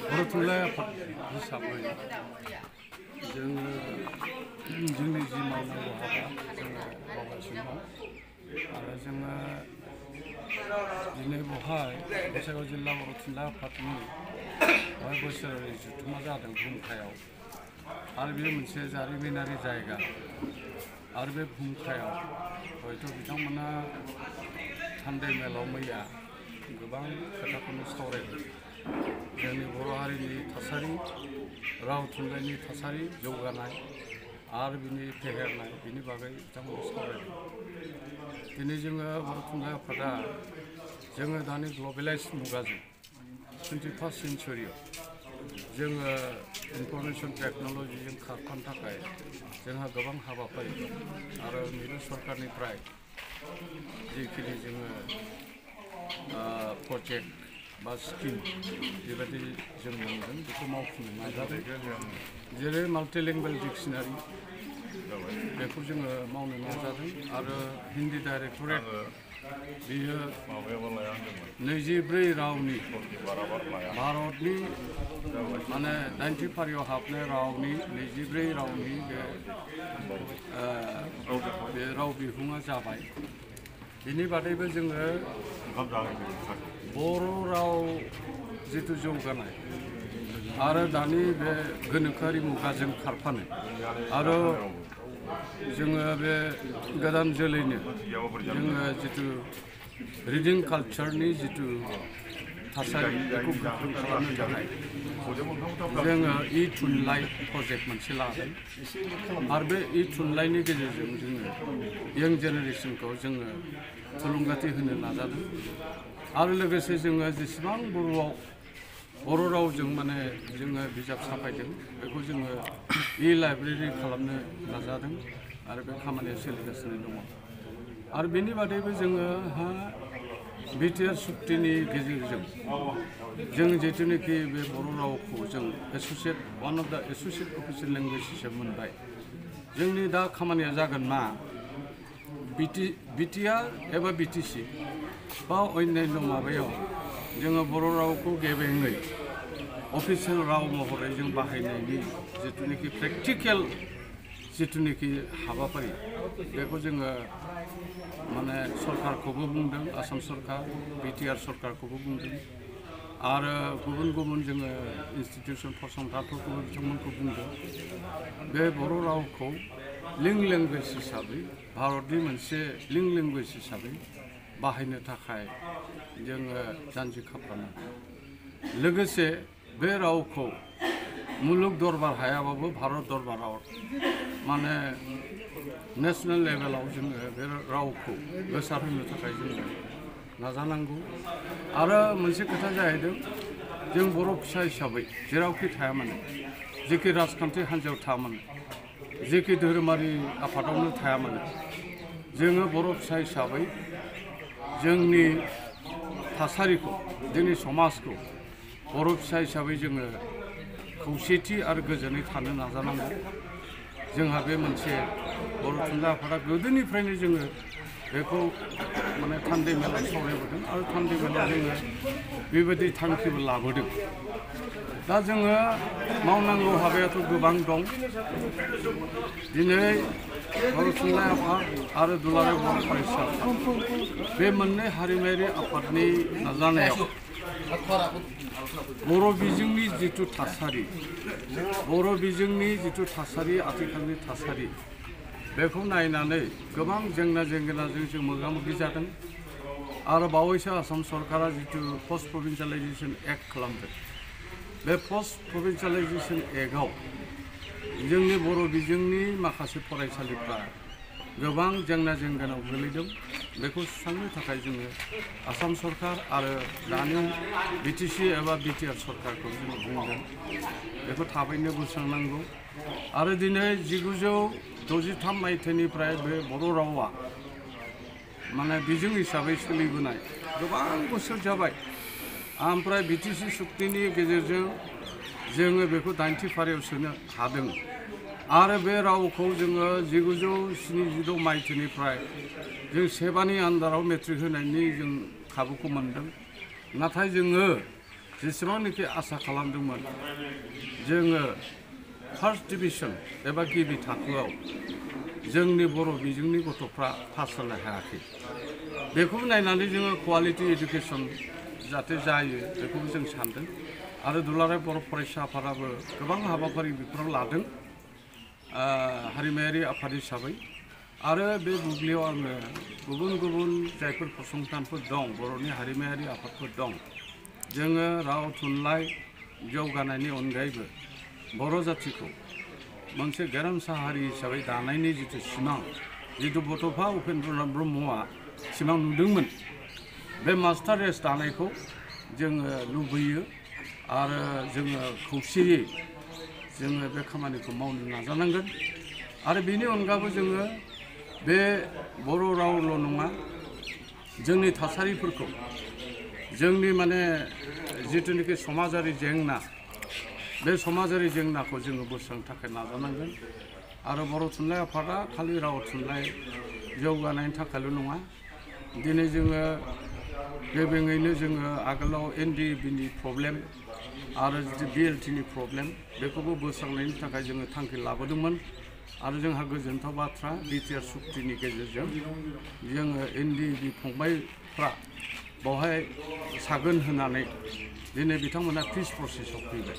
बर' थुनलाइ आफाद हिसाबै जोङो जोंनि जि मावनांगौ हाबा जोङो मावगासिनो दं आरो जोङो दिनै बेवहाय गसाइगाव जिल्ला बर' थुनलाइ आफादनि बेवहाय बोसोरारि जथुम्मा जादों भुमखायाव आरो बेयो मोनसे जारिमिनारि जायगा आरो बे भुमखायाव हयथ' बिथांमोना थान्दै मेलाव मैया गोबां खोथाखौनो सावरायदों जोंनि बर' हारिनि थासारि राव थुनलाइनि थासारि जौगानाय आरो बिनि फेहेरनाय बिनि बागै बिथांमोना सावरायदों दिनै जोङो बर' थुनलाइ आफादा जोङो दानि ग्लबेलाइज मुगाजों 21st सेन्चुरियाव जोङो इनफरमेसन टेक्न'लजिजों खारफानो थाखाय जोंहा गोबां हाबाफारि दं आरो मिरु सरकारनिफ्राय जिखिनि जोङो प्रजेक्ट बा स्किम बेबायदि जों मोनदों बेखौ मावफुंनो नाजादों जेरै माल्टिलिंगुवेल डिक्सनारि बेखौ जोङो मावनो नाजादों आरो हिन्दी डाइरेक्टरेट बियो 24 रावनि भारतनि माने 90 फारियाव हाबनाय रावनि 24 रावनि बे राव बिहुङा जाबाय बिनि बादैबो जोङो बर' राव जिथु जौगानाय आरो दानि बे गोनोखोआरि मुगाजों खारफानो आरो जोङो बे गोदान जोलैनो जोङो जिथु रिडिं कालचारनि जिथु थासारि बेखौ गोख्रों खालामनो थाखाय जोङो थुनलाइ प्रजेक्ट मोनसे लादों आरो बे थुनलाइनि गेजेरजों जोङो यंग जेनेरेसनखौ जोङो थुलुंगाथि होनो नाजादों आरो लोगोसे जोङो जेसेबां बर' रावजों माने जोङो बिजाब साफायदों बेखौ जोङो लाइब्रेरि खालामनो नाजादों आरो बे खामानिया सोलिगासिनो दङ आरो बेनि बादैबो जोङो बिटिआर सुक्तिनि गेजेरजों जों जिथुनाखि बे बर' रावखौ जों one of the associate official language हिसाबै मोनबाय जोंनि दा खामानिया जागोन मा बिटिआर एबा बिटिसि बा अन्यान्य माबायाव जोङो बर' रावखौ गेबेङै अफिसियेल राव महरै जों बाहायनायनि जिथुनाखि प्रेक्टिकेल जिथुनाखि हाबाफारि बेखौ जोङो माने सरकारखौबो बुंदों आसाम सरकार बिटिआर सरकारखौबो बुंदों आरो गुबुन गुबुन जोङो इन्सटिटिउसन फसंथानफोरखौबो बिथांमोनखौ बुंदों बे बर' रावखौ लिंक लेंगुवेज हिसाबै भारतनि मोनसे लिंक लेंगुवेज हिसाबै बाहायनो थाखाय जोङो जानजि खाफ्रानांगौ लोगोसे बे रावखौ मुलुग दरबार हायाबाबो भारत दरबाराव माने नेसनेल लेभेलाव जोङो बे रावखौ गोसारहोनो थाखाय जोङो नाजानांगौ आरो मोनसे खोथा जाहैदों जों बर' फिसा हिसाबै जेरावखि थाया मानो जेखि राजखान्थि हान्जायाव थाया मानो जेखि धोरोमारि आफादावनो थाया मानो जोङो बर' फिसा हिसाबै जोंनि थासारिखौ जोंनि समाजखौ बर' फिसा हिसाबै जोङो खौसेथि आरो गोजोनै थानो नाजानांगौ जोंहा बे मोनसे बर' थुनलाइ आफादा गोदोनिफ्रायनो जोङो बेखौ माने थान्दै मेलाव सावरायबोदों आरो थान्दै मेलाव जोङो बेबायदि थांखिबो लाबोदों दा जोङो मावनांगौ हाबायाथ' गोबां दं दिनै बर' थुनलाइ आफाद आरो दुलाराय बर' फरायसा बे मोननै हारिमायारि आफादनि नाजानायाव बर' बिजोंनि जिथु थासारि आथिखालनि थासारि बेखौ नायनानै गोबां जेंना जेंगोनाजों जों मोगा मोगि जादों आरो बावैसो आसाम सरकारा जिथु पस्ट प्रभिन्सियेलाइजेसन एक्ट खालामदों बे पस्ट प्रभिन्सियेलाइजेसन एक्टआव जोंनि बर' बिजोंनि माखासे फरायसालिफ्रा गोबां जेंना जेंगोनाव गोलैदों बेखौ सुस्रांनो थाखाय जोङो आसाम सरकार आरो दानि बिटिसि एबा बिटिआर सरकारखौ जोङो बुंदों बेखौ थाबैनो बोस्रांनांगौ आरो दिनै 1963 मायथाइनिफ्राय बे बर' रावा माने बिजों हिसाबै सोलिबोनाय गोबां बोसोर जाबाय ओमफ्राय बिटिसि सुक्तिनि गेजेरजों जोङो बेखौ 90 फारियाव सोनो हादों आरो बे रावखौ जोङो 1976 मायथाइनिफ्राय जों सेबानि आन्दाराव मेट्रिक होनायनि जों खाबुखौ मोनदों नाथाय जोङो जेसेबांनाखि आसा खालामदोंमोन जोङो फार्स्ट डिभिजन एबा गिबि थाखोआव जोंनि बर' बिजोंनि गथ'फ्रा पास जानो हायाखै बेखौबो नायनानै जोङो क्वालिटि एडुकेसन जाहाथे जायो बेखौबो जों सानदों आरो दुलाराय बर' फरायसा आफादाबो गोबां हाबाफारि बेफोराव लादों हारिमायारि आफाद हिसाबै आरो बे बुब्लियाव आङो गुबुन गुबुन जायफोर फसंथानफोर दं बर'नि हारिमायारि आफादफोर दं जोङो राव थुनलाइ जौगानायनि अनगायैबो बर' जाथिखौ मोनसे गेरेमसा हारि हिसाबै दानायनि जिथु सिमां जिथु बड'फा उपेन्द्रनाथ ब्रह्मआ सिमां नुदोंमोन बे मास्टार रेस दानायखौ जोङो लुबैयो आरो जोङो खौसेयै जोङो बे खामानिखौ मावनो नाजानांगोन आरो बेनि अनगाबो जोङो बे बर' रावल' नङा जोंनि थासारिफोरखौ जोंनि माने जिथुनिखि समाजारि जेंना बे समाजारि जेंनाखौ जोङो बोस्रांनो थाखाय नाजानांगोन आरो बर' थुनलाइ आफादा खालि राव थुनलाइ जौगानायनि थाखायल' नङा दिनै जोङो गेबेङैनो जोङो आगोलाव NDBनि प्रब्लेम आरो BLTनि प्रब्लेम बेखौबो बोस्रांनायनि थाखाय जोङो थांखि लाबोदोंमोन आरो जोंहा गोजोनथाव बाथ्रा बिटिआर सुक्तिनि गेजेरजों जोङो NDB फंबायफ्रा बावहाय सागोन होनानै दिनै बिथांमोना पिस प्रसेसआव फैबाय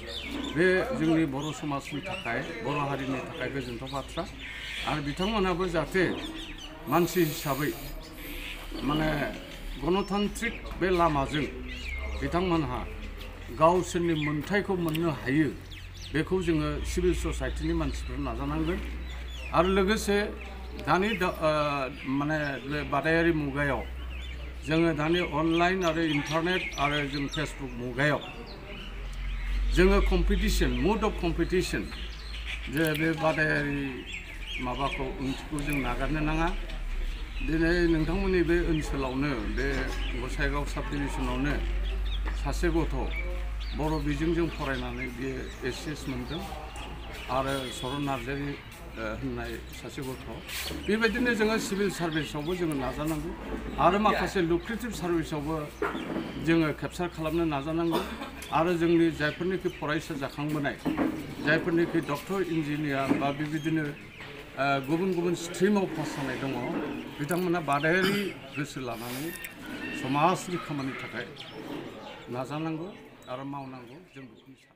बे जोंनि बर' समाजनि थाखाय बर' हारिनि थाखाय गोजोनथाव बाथ्रा आरो बिथांमोनाबो जाहाथे मानसि हिसाबै माने गणतान्त्रिक बे लामाजों बिथांमोनहा गावसोरनि मोन्थायखौ मोननो हायो बेखौ जोङो सिभिल ससाइटिनि मानसिफोर नाजानांगोन आरो लोगोसे दानि माने बे बादायारि मुगायाव जोङो दानि अनलाइन आरो इन्टारनेट आरो जों फेसबुक मुगायाव जोङो कम्पिटिसन मुड अफ कम्पिटिसन जे बे बादायारि माबाखौ ओंथिखौ जों नागारनो नाङा दिनै नोंथांमोननि बे ओनसोलावनो बे गसाइगाव साब डिभिजनावनो सासे गथ' बर' बिजोंजों फरायनानै बियो HS मोनदों आरो सरन नार्जारि होननाय सासे गथ' बेबायदिनो जोङो सिभिल सार्भिसावबो जोङो नाजानांगौ आरो माखासे लुक्रेटिभ सार्भिसावबो जोङो केपचार खालामनो नाजानांगौ आरो जोंनि जायफोरनिखि फरायसा जाखांबोनाय जायफोरनिखि डक्टर इन्जिनियार बा बेबायदिनो गुबुन गुबुन स्ट्रिमाव पास जानाय दङ बिथांमोना बादायारि गोसो लानानै समाजनि खामानिनि थाखाय नाजानांगौ आरो मावनांगौ जों बेखौनो सानो